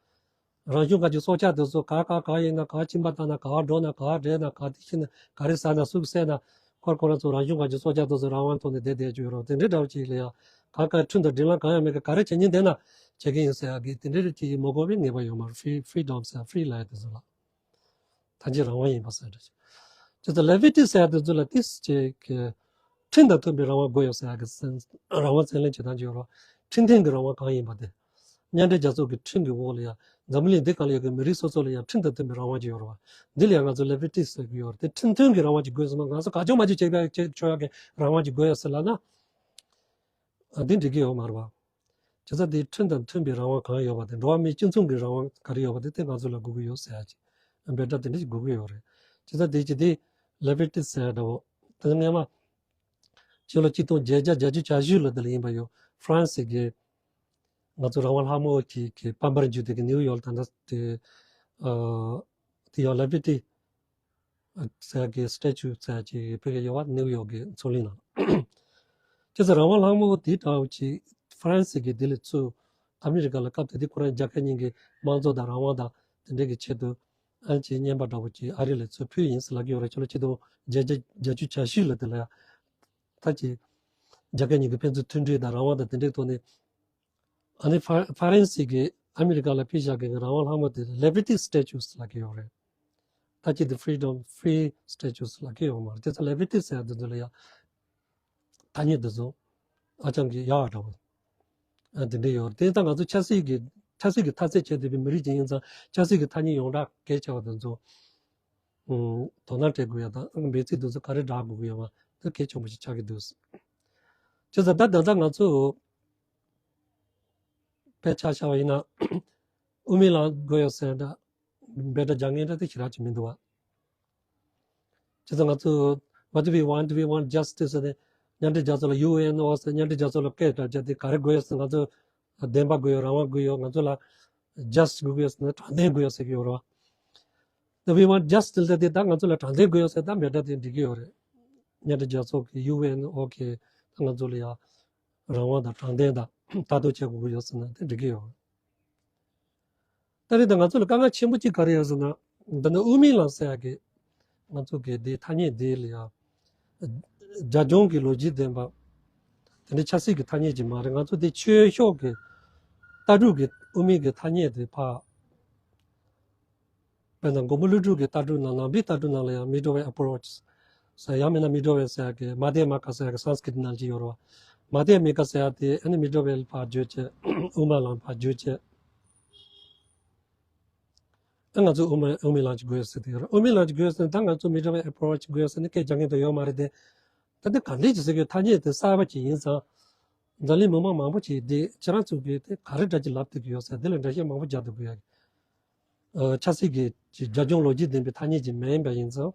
རང་བྱུང་ག་ཅིག་སྲོག་ཆགས་དེ་ཚོ་ག་ག་ག་ཡིན་ན། ག་ག་ག་ཡིན་ན། ག་ག་འགྲོ་ན། ག་ག་བསྡད་ན། ག་དེ་ཤི་ན། ག་རེ་ཟ་ན། སུ་གིས་བསད་ན། ཁོ་ཁོ་རང་ཚོ་རང་བྱུང་ག་ཅིག་སྲོག་ཆགས་དེ་ཚོ་རང་དབང་ཐོག་ནས་བསྡད་བསྡད་ཀྱི་ཡོད་རེད། དེ་འདྲའི་འདྲ་པོ་ཅིག་ལ་ཡང་ག་ག་ཁྲིམས་དང་སྒྲིག་ལམ་གང་ཡང་མེད་གི་ག་རེ་བྱེད་སྙིང་འདོད་ན་བྱེད་ཀྱི་ཡིན་ཟེར་ཡག་གི་དེ་འདྲའི་ཅིག་མ་དགོས་པའི་ངེས་པ་ཡོད་མ་རེད། Free Freedom ཟེར་Free ལབ་ཡག་དེ་ཚོ་ལ། ཐམས་ཅད་རང་དབང་ཡིན་པ་ཟེར་འདྲ་ཞིག་དེ་ཚོ་Liberty ཟེར་ཡག་དེ་ཚོ་ལ་ཏིས་ཅིག་གི་ཁྲིམས་དང་མཐུན་པའི་རང་དབང་དགོས་ཡོད་ཟེར་ཡག་གི་སེམས་རང་དབང་བཙན་ལེན་བྱེད་སྟངས་ཅིག་ཡོད་རེད། ཁྲིམས་མཐུན་གྱི་རང་དབང་གང་ཡིན་པ་དེ། མཉམ་འབྲེལ་རྒྱལ་ཚོགས་ཀྱི་ཁྲིམས་ཀྱི་འོག་ལ་ཡང་འཛམ་གླིང་འདི་སྒང་ལ་ཡོད་པའི་མི་རིགས་སོ་སོ་ལ་ཡང་ཁྲིམས་དང་མཐུན་པའི་རང་དབང་ཅིག་ཡོད་རེད་བ། འདི་ལ་ཡང་ང་ཚོ་ལེ་བི་ཊི་ཟེར་གྱི་ཡོད་རེད། དེ་ཁྲིམས་མཐུན་གྱི་རང་དབང་ཅིག་དགོས་སོང་ན་ང་ཚོ་ག་ཅོག་མ་ཅོག་བྱེད་ཡག་བྱེད་ཆོག་ཡག་གི་རང་དབང་ཅིག་དགོས་ཡོད་ཟེར་ལབ་ན། ཨ་འདི་འགྲིག་གི་ཡོད་མ་རེད་བ། བྱས་ཙང་དེ་ཁྲིམས་དང་མཐུན་པའི་རང་དབང་གང་ཡོད་པ་དེ་འགྲོ་བ་མིའི་སྤྱི་མཚུངས་ཀྱི་རང་དབང་ག་རེ་ཡོད་པ་དེ་དེ་ང་ཚོ་ལ་དགོས་ཀྱི་ཡོད་ཟེར་ཡག་ཅིག་འབོད་སྒྲ་དེ་འདྲ་ཞིག་དགོས་ཀྱི་ཡོད་རེད། བྱས་ཙང་དེ་ཅི་དེ་ལེ་བི་ཊི་ཟེར་ཡག་འདྲ་བོ་དེ་སྔས་མ་ཕྱི་ལོ་ཆིག་སྟོང་བརྒྱད་བརྒྱ་བརྒྱད་ཅུ་གྱ་བཞི་ལོ་དེ་ལ་ཡིན་པ་ཡོད་ཧྥ་རན་སི་གི་ང་ཚོ་རང་དབང་ལྷ་མོ་གི་གི་པར་འབར་འཇུ་དེ་གི་ནིའུ་ཡོག་ལ་ད་ལྟ་དེ་ཨ་དེ་ཡང་ལེ་བི་ཊི་ཟེར་གི་སི་ཊེ་ཅུ་ཟེར་གི་ཕ་གི་ཡོད་བ། ནིའུ་ཡོག་གི་མཚོ་གླིང་ནང་། བྱས་ཙང་རང་དབང་ལྷ་མོ་དེ་འདྲ་བོ་ཅིག་ཧྥ་རན་སི་གི་དེ་ལས་ཚུར་ཨ་མི་རི་ཀ་ལ་སྐབས་དེ་དུས་ཁོ་རང་རྒྱལ་ཁབ་གཉིས་ཀྱི་དམངས་གཙོ་དང་རང་དབང་དང་དེ་འདྲའི་གི་ཆེད་དུ་ཨ་ཅིག་བརྙན་པར་འདྲ་བོ་ཅིག་ཨ་རི་ལ་ཚུར་ཕུལ་ཡིན་ཟེར་ལབ་ཀྱི་ཡོད་རེད། ཕྱི་ལོ་ཆིག་སྟོང་བརྒྱད་བརྒྱ་བརྒྱད་ཅུ་གྱ་བཞི་ལོ་དེ་ལ་ཡང་ད་ཅིག་རྒྱལ་ཁབ་གཉིས་ཀྱི་ཕན་ཚུན་མཐུན་སྒྲིལ་དང་རང་དབང་དང་དེ་འདྲའི་ཐོག་ནས། ཨ་ནི་ཧྥ་ཧྥ་རན་སི་གིས་ཨ་མི་རི་ཀ་ལ་ཕུལ་བཞག་མཁན་གྱི་རང་དབང་ལྷ་མོ་དེ་ལེ་བི་ཊི་སི་ཊེ་ཅུ་ལབ་ཀྱི་ཡོད་རེད། ད་ཅི་དེ་ཕི་རི་ཌམ་ཕི་རི་སི་ཊེ་ཅུ་ལབ་ཀྱི་ཡོད་མ་རེད། དེ་ཚོ་ལེ་བི་ཊི་ཟེར་ཡག་དེ་ཚོ་ལ་ཡང་ཐ་སྙད་དེ་ཚོ་ཨ་ཅང་གི་ཡག་འདྲ་བོ་ཨ་དེ་འདྲ་ཡོད་རེད། དེ་ད་ང་ཚོ་ཆབ་སྲིད་ཀྱི་ཆབ་སྲིད་ཀྱི་མཐའ་ཚད་བྱས་བསྡད་པའི་མི་རིགས་ཅིག་ཡིན་ཙང་ཆབ་སྲིད་ཀྱི་ཐ་སྙད་ཡོངས་གྲགས་གལ་ཆེ་བ་དེ་ཚོ་ཨུམ་དོ་སྣང་སྤྲད་དགོས་ཡ་དང་འབོད་ཚིག་དེ་ཚོ་ག་རེ་བསྒྲགས་དགོས་ཀྱི་ཡོད་པ་དེ་གལ་ཆེན་པོ་ཞིག་ཆགས་ཀྱི་འདུག་བྱས་ཙང་ད་ད་ལྟ་ང་ཚོ་དཔེ་ཆ་བཞག་པ་ཡིན་ན་དབུ་མའི་ལམ་དགོས་ཡོད་ཟེར་འདྲ་འབོད་སྒྲ་རྒྱག་མཁན་འདྲ་དེ་ཞེ་དྲག་ཅིག་མི་འདུག་བ། བྱས་ཙང་ང་ཚོ་What do we want? Do we want justice? ཟེར་ནས་མཉམ་འབྲེལ་རྒྱལ་ཚོགས་ལ་ཡུ་ཨེན་ཨོ་ཟེར་མཉམ་འབྲེལ་རྒྱལ་ཚོགས་ལ་སྐད་བསྒྲགས་བྱས་ཏེ་ག་རེ་དགོས་ཡོད་ཟེར། ང་ཚོ་བདེན་པ་དགོས་ཡོད། རང་དབང་དགོས་ཡོད། ང་ཚོ་ལ་ཇ་སི་ཊི་དགོས་ཡོད་ཟེར་ན་དྲང་བདེན་དགོས་ཡོད་ཟེར་གྱི་ཡོད་རེད་བ། The We want justice ཟེར་དེ་ད་ང་ཚོ་ལ་དྲང་བདེན་དགོས་ཡོད་ཟེར་ད་འབོད་སྒྲ་དེ་འགྲིག་གི་ཡོད་རེད། མཉམ་འབྲེལ་རྒྱལ་ཚོགས་ཀྱི་ཡུ་ཨེན་ཨོ་ཁེ་ད་ང་ཚོ་ལ་ཡ་རང་དབང་དང་དྲང་བདེན་དང་ལྟ་རྟོག་བྱེད་དགོས་ཀྱི་ཡོད་ཟེར་ན་དེ་འགྲིག་གི་ཡོད་རེད། ད་རེས་ད་ང་ཚོ་ལ་དཀའ་ངལ་ཆེན་པོ་གཅིག་ག་རེ་ཡོད་ཟེར་ན། འདི་ནི་དབུ་མའི་ལམ་ཟེར་ཡག་གི་ང་ཚོ་གི་དེ་ཐ་སྙད་དེ་ལ་ཡང་རྒྱབ་ལྗོངས་ཀྱི་ལོ་རྒྱུས་ལྡན་པ་དེ་འདྲའི་ཆབ་སྲིད་ཀྱི་ཐ་སྙད་ཅིག་མ་རེད། ང་ཚོ་དེ་ཆོས་ཕྱོགས་ཀྱི་ལྟ་གྲུབ་ཀྱི་དབུ་མའི་གི་ཐ་སྙད་དེ་ཕར་དཔེར་ན་མགོན་པོ་ཀླུ་སྒྲུབ་ཀྱི་ལྟ་གྲུབ་ནང་ནང་པའི་ལྟ་གྲུབ་ནང་ལ་ཡང་Middle Way Approach ཟེར་ཡང་མིན་ན་Middle Way ཟེར་ཡག་གི་མ་དེ་མ་ཀ་ཟེར་ཡག་གི་སཾ་སྐྲྀཏ་ནང་ཅིག་ཡོད་རེད་བ། མ་དེ་མི་ཀ་ཟེར་ཡག་དེ་ཨ་ནི་Middle Way ལ་ཕར་བརྗོད་བྱས་དབུ་མ་ལམ་ཕར་བརྗོད་བྱས། ཨ་ང་ཚོ་དབུ་མ་དབུ་མའི་ལམ་ཅིག་དགོས་ཟེར་དེ་ཡོད་རེད། དབུ་མའི་ལམ་ཅིག་དགོས་ཟེར་ན་ད་ང་ཚོ་Middle Way Approach དགོས་ཟེར་ནས་སྐད་རྒྱག་མཁན་དེ་ཡོད་མ་རེད་དེ། ད་འདི་ག་འདྲས་ཅིག་ཟེར་གྱི་ཐ་སྙད་དེ་གསར་པ་ཅིག་ཡིན་ཙང་། འཛམ་གླིང་མི་མང་མང་པོ་ཅིག་འདི་ཁྱེད་རང་ཚོ་གིས་དེ་ག་རེ་འདྲ་ཅིག་ལབ་བསྡད་ཀྱི་ཡོད་ཟེར་དེ་ལ་འགྲེལ་བཤད་མང་པོ་རྒྱག་བསྡད་ཀྱི་ཡོད། ཨ་ཆབ་སྲིད་ཀྱི་ཅིག་རྒྱབ་ལྗོངས་ལོ་རྒྱུས་ལྡན་པའི་ཐ་སྙད་ཅིག་མིན་པ་ཡིན་ཙང་།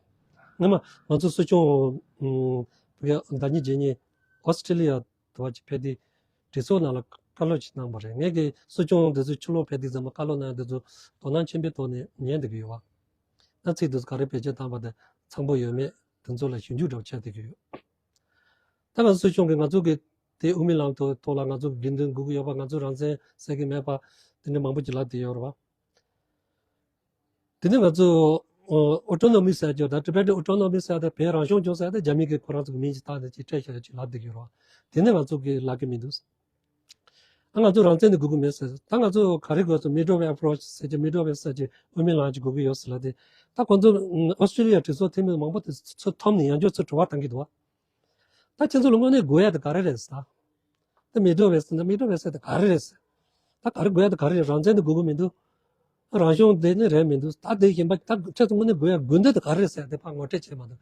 སྔོན་མ་ང་ཚོ་སྲིད་སྐྱོང་ཨུམ་བོད་ཟླ་ཉི་བརྒྱད་ཉིན་ཨོ་སི་ཀྲི་ལི་ཡ་དུ་བ་ཅིག་ཕེབས་དུས་གྲོས་ཚོགས་ནང་ལ་བཀའ་སློབ་ཅིག་གནང་བ་རེད། ངས་ཀྱི་སྲིད་སྐྱོང་འདི་ཚོ་ཕྱི་ལོགས་ཕེབས་དུས་ཙམ་པ་བཀའ་སློབ་གནང་ཡ་འདི་ཚོ་དོ་སྣང་ཆེན་པོའི་ཐོག་ནས་ཉན་བསྡད་ཀྱི་ཡོད་བ། ད་ཚིག་འདི་ཚོ་ག་རེ་བེད་སྤྱོད་བཏང་བ་དེ་འཚམ་པོ་ཡོད་མེད་དེ་ཚོ་ལ་ཞིབ་འཇུག་འདྲ་བོ་བྱས་བསྡད་ཀྱི་ཡོད། ད་ང་ཚོ་སྲིད་སྐྱོང་གིས་ང་ཚོ་གི་དེ་དབུ་མའི་ལམ་ཐོག་ཐོག་ལ་ང་ཚོ་དགེ་འདུན་དགོས་ཀྱི་ཡོད་པ། ང་ཚོ་རང་བཙན་ཟེར་གྱི་མེད་པ་དེ་འདྲ་མང་པོ་ཅིག་ལབ་བསྡད་ཡོད་རེད་བ། དེ་ནས་ང་ཚོ་ཨོ་ཨོ་ཊོ་ནོ་མི་ཟེར་རྒྱུ་དང་ཊི་བེ་ཊན་ཨོ་ཊོ་ནོ་མི་ཟེར་དང་བོད་རང་སྐྱོང་ལྗོངས་ཟེར་དང་རྒྱ་མི་གིས་ཁོ་རང་ཚོ་གི་མིང་ཅིག་བཏགས་ནས་ཅིག་སྤྲད་བཞག་ཡ་ཅིག་ལབ་བསྡད་ཀྱི་ཡོད་རེད་བ། དེ་ནས་ང་ཚོ་གི་ལབ་ཀྱི་མི་འདུག་ཨ་ང་ཚོ་རང་བཙན་ནི་དགོས་ཀྱི་མེད་ཟེར། ད་ང་ཚོ་ག་རེ་དགོས་སོང་། མི་ཌལ་ཝེ་ཨེ་པོ་རོ་ཆི་ཟེར་གྱི་མི་ཌལ་ཝེ་ཟེར་གྱི་དབུ་མའི་ལམ་ཅིག་དགོས་ཀྱི་ཡོད་ཟེར་ལབ་དེ། ད་ཁོང་ཚོ་ཨོ་སི་ཀྲི་ལི་ཡ་གྲོས་ཚོགས་འཐུས་མི་མང་པོ་དེ་ཚོ་འཐམས་ནས་ཡང་བསྐྱར་ཚུར་དྲི་བ་བཏང་གི་འདུག་བ། ད་ཁྱེད་ཚོ་ལ་དངོས་གནས་དགོས་ཡ་དེ་ག་རེ་རེད་ཟེར། ད་མི་ཌལ་ཝེ་ཟེར་ན་མི་ཌལ་ཝེ་ཟེར་དེ་ག་རེ་རེད་ཟེར། ད་ག་རེ་དགོས་ཡ་དེ་ག་རེ་རེད། རང་བཙན་དེ་དགོས་ཀྱི་མི་འདུག་རང་སྐྱོང་དེ་ནི་རེད་མི་འདུག་ད་དེ་གཞན་པ་ད་ཁྱེད་ཚོ་དངོས་གནས་དགོས་ཡ་དགོས་འདོད་དེ་ག་རེ་རེད་ཟེར་དེ་ཕར་ངོ་སྤྲོད་བྱས་མ་འདུག་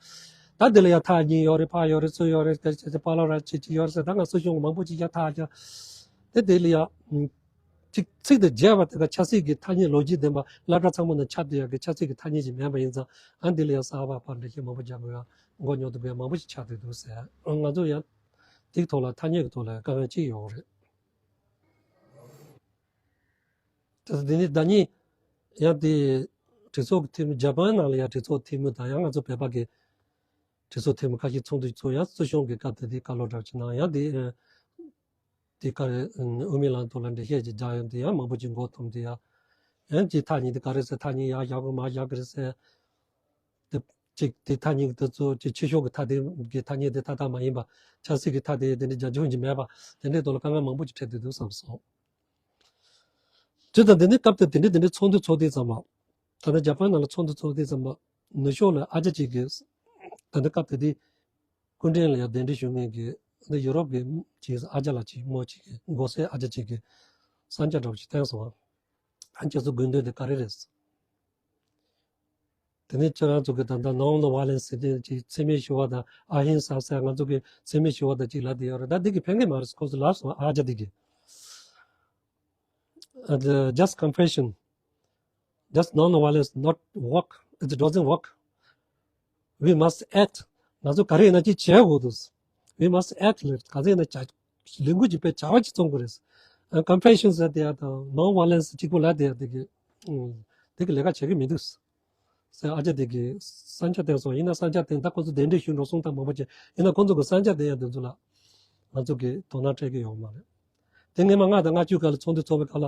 ད་དེ་ལ་ཡ་ཐག་ཉེ་ཡོད་རེད། ཕར་ཡོད་རེད། ཚུར་ཡོད་རེད། དེ་ཚོ་པ་ལག་ར་བྱེད་ཀྱི་ཡོད་རེད་ཟེར། ད་ང་ཚོ་གཞུང་གི་མང་པོ་ཅིག་ཡ་ཐག་རྒྱག་དེ་དེ་ལ་ཡ་ཅིག་ཚིག་དེ་བརྗེ་བ་དེ་ག་ཆབ་སྲིད་ཀྱི་ཐ་སྙད་ལོ་རྒྱུས་ལྡན་པ་སློབ་གྲྭ་ཚང་མ་ནང་ཁྱབ་བསྡད་ཡ་གི་ཆབ་སྲིད་ཀྱི་ཐ་སྙད་ཅིག་མིན་པ་ཡིན་ཙང་། ཨ་འདི་ལ་ཡ་གསར་པ་ཕར་འགྲེལ་བཤད་མང་པོ་རྒྱག་དགོས་ཡ་མགོ་རྙོག་དགོས་ཡ་མང་པོ་ཞིག་ཆགས་བསྡད་འདུག་ཟེར། ང་ཚོ་ཡང་དེའི་ཐོག་ལ་ཐ་སྙད་ཀྱི་ཐོག་ལ་དཀའ་ངལ་ཅིག་ཡོད་རེད། དེ་དེ་ནས་ཟླ་ཉིན་ཡང་དེ་གྲོས་ཚོགས་ཀྱི་འཐུས་མི་ཇ་པན་ནང་ལ་ཡང་གྲོས་ཚོགས་འཐུས་མི་དང་ཡང་ང་ཚོ་བོད་པ་གི་གྲོས་ཚོགས་འཐུས་མི་ཁ་ཤས་ཚོགས་འདུ་ཚོགས། ཡང་སྲིད་སྐྱོང་གི་སྐབས་དེ་དེ་བཀའ་སློབ་གྲྭ་ཆེན་ནང་ཡང་དེ་དེ་ག་རེ་དབུ་མའི་ལམ་ཐོག་ལ་འགྲེལ་བཤད་ཅིག་རྒྱག་ཡོང་དུས་ཡང་མང་པོ་ཅིག་མགོ་འཐོམས་དུས་ཡང་ཡང་ཅིག་ཐ་སྙད་དེ་ག་རེ་ཟེར། ཐ་སྙད་ཡར་བཞག་དགོས་མར་བཞག་གི་རེད་ཟེར། དེ་གཅིག་དེ་ཐ་སྙད་དེ་ཚོ་ཅིག་ཆོས་ཕྱོགས་ཀྱི་ཐ་དེ་གི་ཐ་སྙད་དེ་ཏག་ཏག་མ་ཡིན་པ་ཆབ་སྲིད་ཀྱི་ཐ་དེ་དེ་འདྲའི་རྒྱབ་ལྗོངས་ཀྱི་མེད་པ་དེ་འདྲའི་ཐོག་ལ་དཀའ་ངལ་མང་པོ་ཅིག་འཕྲད་བསྡད་འདུག་བསམ་སོང་། བྱས་ཙང་དེ་ནས་སྐབས་དེ་དེ་འདྲའི་དེ་འདྲའི་ཚོགས་འདུ་ཚོགས་དུས་ཙམ་པ། ད་ལྟ་ཇ་པན་ནང་ལ་ཚོགས་འདུ་ཚོགས་དུས་ཙམ་པ་ནུབ་ཕྱོགས་ལ་ཨ་ཅག་ཅིག་གིས་ད་ལྟ་སྐབས་དེ་དེ་སྐུ་མགྲོན་ལ་ཡང་གདན་འདྲེན་ཞུ་མཁན་གྱི་ཨ་ནི་ཡུ་རོབ་ཀྱི་ཅིག་ཨ་ཅག་ལགས་ཅིག་མོ་ཅིག་གི་མགོ་སེར་ཨ་ཅག་ཅིག་གིས་ གསང་རྒྱ་འདྲ་པོ་ཞིག་བསྟན་སོང་བ། ཨ་ཁྱེད་ཚོ་དགོས་འདོད་དེ་ག་རེ་རེད། དེ་ནས་ཁྱེད་རང་ཚོ་གི་ད་ལྟ་non violence ཟེར་དེ་ཅིག་འཚེ་མེད་ཞི་བ་དང་ཨ་ཧིང་ས་ཟེར་ང་ཚོ་གི་འཚེ་མེད་ཞི་བ་དང་ཅིག་ལབ་དེ་ཡོད་རེད། ད་འདི་གི་ཕན་གི་མ་རེད། ཁོ་ཚོ་ལབ་སོང་ཨ་ཅག་འདི་གི། Uh, the just confession, just non-violence, not work. It doesn't work. We must act. ང་ཚོ་ག་རེ་ཡིན་ན་ཅིག་བྱེད་དགོས་འདུག We must act. ལས་ག་ཚོད་ཡིན་ན་བྱ་ལས་འགུལ་ཅིག་སྤེལ། བྱ་བ་ཅིག་བརྩོན་དགོས་རེད། Uh, confession ཟེར་དེ་ཡ་དང་non-violence གཅིག་པོ་ལབ་དེ་ཡ་དེ་གི་ཨུམ། དེ་གི་ལས་ཀ་བྱེད་གི་མི་འདུག་ཟེར་ཨ་ཅག་དེ་གི་གསང་རྒྱ་བསྟན་སོང་། ཡིན་ན་གསང་རྒྱ་བསྟན་ད་ཁོ་ཚོ་གདན་འདྲེན་ཞུས་འགྲོ་སོང་ད་མང་པོ་ཅིག་ཡིན་ན་ཁོ་ཚོ་གི་གསང་རྒྱ་བསྟན་ཡ་དེ་ཚོ་ལ་ང་ཚོ་གི་དོ་སྣང་སྤྲད་གི་ཡོད་མ་རེད། དེ་སྔས་མ་ལྔ་དང་ལྔ་བཅུ་ག་ལ་ཚོགས་འདུ་ཚོགས་པའི་སྐབས་ལ།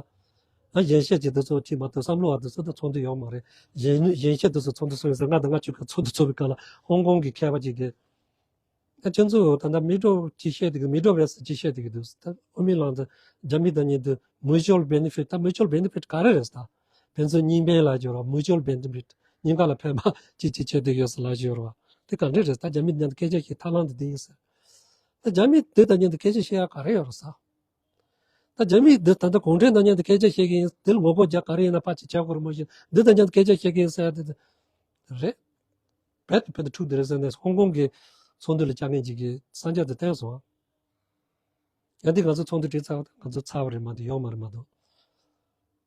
ཨ་གཞན་བཤད་ཅིག་དེ་ཚོ་ཅིག་མ་གཏོགས་བསམ་བློ་བ་དེ་ཚོ་ད་ཚོགས་འདུ་ཡོད་མ་རེད། གཞན་གཞན་བཤད་དེ་ཚོ་ཚོགས་འདུ་ཚོགས་ཡིན་ཟེར། ལྔ་དང་ལྔ་བཅུ་ག་ཚོགས་འདུ་ཚོགས་པའི་སྐབས་ལ་ཧོང་ཀོང་གི་མཁས་པ་ཅིག་གིས། ཨ་ཁྱོད་ཚོ་ད་ལྟ་མི་འགྲོ་ཅིག་བཤད་དེ་གི་མི་འགྲོ་བས་ཅིག་བཤད་དེ་གི་འདུག་ད་ཨོ་མི་ལང་དུ་རྒྱ་མི་དང་མཉམ་དུ་mutual benefit། ད་mutual benefit ག་རེ་རེད་ད། ཕན་ཚུན་གཉིས་ཕན་ལ་སྦྱོར་བ། mutual benefit གཉིས་ཀ་ལ་ཕན་པ་ཅིག་ཅིག་བྱེད་དེ་ཡོད་ས་ལ་སྦྱོར་བ་དེ་ག་འདྲ་རེད། ད་རྒྱ་མི་དང་མཉམ་དུ་སྐད་ཆ་བཤད་ཐབས་ལམ་དེ་དེ་ཡིན་ཟེར། ད་རྒྱ་མི་དེ་དང་མཉམ་དུ་སྐད་ཆ་བཤད་ཡ་ག་རེ་ཡོད་རེད་ཟེར། ད་རྒྱ་མི་འདི་ད་ལྟ་གུང་ཁྲན་དང་མཉམ་དུ་སྐད་ཆ་བཤད་ཀྱི་ཡིན། འདི་ལ་ངོ་རྒོལ་རྒྱག་ག་རེ་ཡིན་ན་ཕར་ཅིག་བྱ་དགོས་རེད། མ་གཞི་འདི་དང་མཉམ་དུ་སྐད་ཆ་བཤད་ཀྱི་ཡིན་ཟེར་ཡ་དེ་དེ་རེད། རྦད་དེ་རྦད་དེ་འཁྲུག་དེ་རེད་ཟེར་ནས་ཧོང་ཀོང་གི་ཚོགས་འདུ་ལ་བཅར་མཁན་ཅིག་གིས་གསང་རྒྱ་དེ་བསྟན་སོང་། ཡང་འདི་ང་ཚོ་ཚོགས་འདུ་བྲིས་ཚར་བ་དང་ང་ཚོ་ཚར་བ་རེད་མ་གཏོགས་ཡོད་མ་རེད་མ་གཏོགས།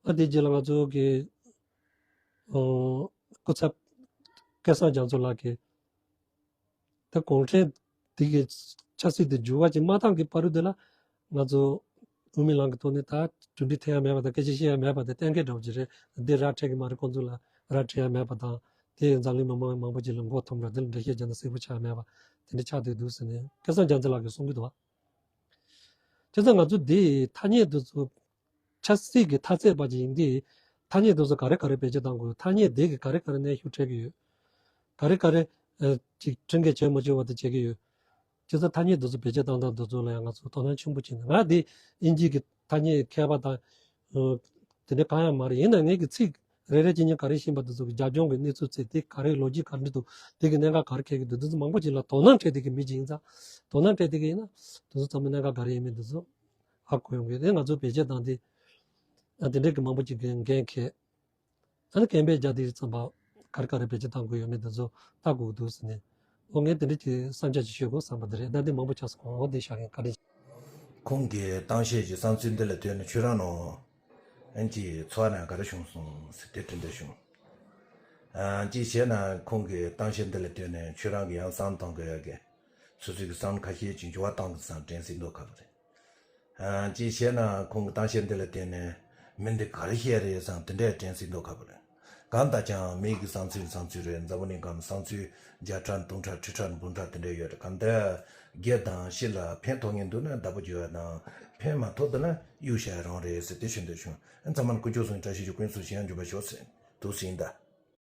ཨ་དེ་རྗེས་ལ་ང་ཚོ་གི་ཨོ་སྐུ་ཚབ་སྐལ་བཟང་རྒྱ་མཚོ་ལགས་ཀྱིས། ད་གུང་ཁྲན་འདི་གི་ཆབ་སྲིད་དེ་འགྱུར་བ་ཅིག་མ་བཏང་གི་བར་དུ་དེ་ལ་ང་ཚོ་དབུ་མའི་ལམ་གྱི་ཐོག་ནས་ད་གྲུབ་འབྲས་ཐོན་ཡ་མེད་པ་དང་སྐད་ཆ་བཤད་ཡ་མེད་པ་དེ་གཏན་འཁེལ་འདྲ་བོ་ཅིག་རེད། འདི་ར་འཕྲོད་ཀྱི་མ་རེད། ཁོང་ཚོ་ལ་ར་འཕྲོད་ཡ་མེད་པ་དང་དེ་འཛམ་གླིང་མི་མང་མང་པོ་ཅིག་ལ་མགོ་འཐོམས་ར་དེ་ལ་འགྲེལ་བཤད་རྒྱག་ན་གསལ་པོ་ཆགས་ཡ་མེད་པ་དེ་འདྲ་ཆགས་བསྡད་འདུག་ཟེར་ནས་སྐལ་བཟང་རྒྱ་མཚོ་ལགས་ཀྱིས་གསུང་གི་འདུག་བ། བྱས་ཙང་ང་ཚོ་འདི་ཐ་སྙད་འདི་ཚོ་ཆབ་སྲིད་ཀྱི་མཐའ་ཚད་པ་ཅིག་ཡིན་དུས་ཐ་སྙད་འདི་ཚོ་ག་རེ་ག་རེ་བེད་སྤྱོད་གཏང་དགོས། ཐ་སྙད་འདི་གིས་ག་རེ་ག་རེ་གནོན་ཤུགས་སྤྲད་ཀྱི་ཡོད། ག་རེ་ག་རེ་ཨ་ཅིག་ཁྲིམས་འགལ་བྱས་མ་བྱུང་བ་དེ་བྱེད་ཀྱི་ཡོད། བྱས་ཙང་ཐ་སྙད་འདི་ཚོ་བེད་སྤྱོད་གཏང་སྟངས་འདི་ཚོ་ལ་ཡང་ང་ཚོ་དོ་སྣང་ཆེན་པོ་བྱས་ནས། ང་འདི་དབྱིན་ཇི་གི་ཐ་སྙད་མཁས་པ་དང་ཨ་དེ་འདྲ་གང་ཡང་མ་རེད། ཡིན་ན་ངས་ཀྱི་ཚིག་རེ་རེ་བྱས་ནས་ག་རེ་ཤེས་པ་འདི་ཚོ་གི་རྒྱབ་ལྗོངས་ཀྱི་གནས་ཚུལ་ཚིག་དེ་ག་རེ་ལོ་རྒྱུས་ག་འདྲ་འདུག་དེ་གི་གནད་འགག་ག་རེ་འཁེལ་གྱི་འདུག་འདི་ཚོ་མང་པོ་ཅིག་ལ་དོ་སྣང་སྤྲད་བསྡད་ཀྱི་མི་ཅིག་ཡིན་ཙང་། དོ་སྣང་སྤྲད་བསྡད་ཀྱི་ཡིན་ན་འདི་ཚོ་ཚང་མ་གནད་འགག་ག་རེ་ཡིན་མིན་འདི་ཚོ་ཧ་གོ་ཡོང་གི་རེད། ང་ཚོ་བེད་སྤྱོད་བཏང་དེ་ཨ་དེ་འདྲ་གི་མང་པོ་ཅིག་གི་འགན་འཁྱེར། ཨ་ནི་སྐད་འབོད་རྒྱག་དེ་ཚང་མ་ག་རེ་ག་རེ་བེད་སྤྱོད་བཏང་དགོས་ཡོད་མེད་འདི་ཚོ་ལྟ་དགོས་ཀྱི་འདུག་ཟེར་ནས། ཨོ་ངས་དེ་འདྲ་གི་བསམ་འཆར་ཅིག་ཤོད་དགོས་བསམ་པ་འདི་རེད། ད་འདི་མང་པོ་ཆགས་སོང་། ཨོ་འདི་བཞག་གི་ཡིན། བཀའ་དྲིན་ཆེ། ཁོང་གི་གཏམ་བཤད་ཀྱི་བསམ་ཚུལ་འདི་ལ་ལྟོས་ནས་ཁྱོད་རང་ནང་ཨན་གྱི་འཚོ་བ་ནང་ག་རེ་བྱུང་སོང་ཟེར་དེ་དྲི་འདོད་བྱུང་། ཨ་ཅིག་བྱས་ན་ཁོང་གི་གཏམ་བཤད་འདི་ལ་ལྟོས་ནས་ཁྱོད་རང་གི་ཡང་བསམ་བཏང་དགོས་ཡ་གི་སོ་སོའི་གི་བསམ་ཁ་ཤས་ཅིག་འགྱུར་བ་བཏང་གི་བསམ་དྲན་སྲིད་མདོག་ཁ་པོ་རེད། ཨ་ཅིག་བྱས་ན་ཁོང་གི་གཏམ་བཤད་འདི་ལ་བརྟེན་ནས་མི་འདི་ག་རེ་བཤད་རེད་བསམ་དེ་འདྲའི་དྲན་སྲིད་མདོག་ཁ་པོ་རེད། གང་ལྟར་ཀྱང་མི་གི་བསམ་ཚུལ་བསམ་ཚུལ་རེད། འཛམ་བུ་གླིང་སྒང་བསམ་ཚུལ་བརྒྱ་ཕྲག་སྟོང་ཕྲག་ཁྲི་ཕྲག་འབུམ་ཕྲག་དེ་འདྲ་ཡོད་རེད། གང་ལྟར་སྒེར་དང་སྤྱི་ལ་ཕན་ཐོགས་ངེས་འདུག་ན་བདག་པོ་རྒྱུ་བ་དང་ཕན་མ་ཐོགས་འདུག་ན་གཡུག་བཞག་རང་རེད་ཟེར་དེ་ཞུ་འདོད་བྱུང་། ཨ་ཚང་མ་ལ་ཀུན་སྤྱོད་སྲུང་བཀྲ་ཤིས་ཤོག་ཀུན་སུ་ཞིང་ཡང་འཇུག་པར་ཤོག་ཟེར་འདུག་ཟིན་ད།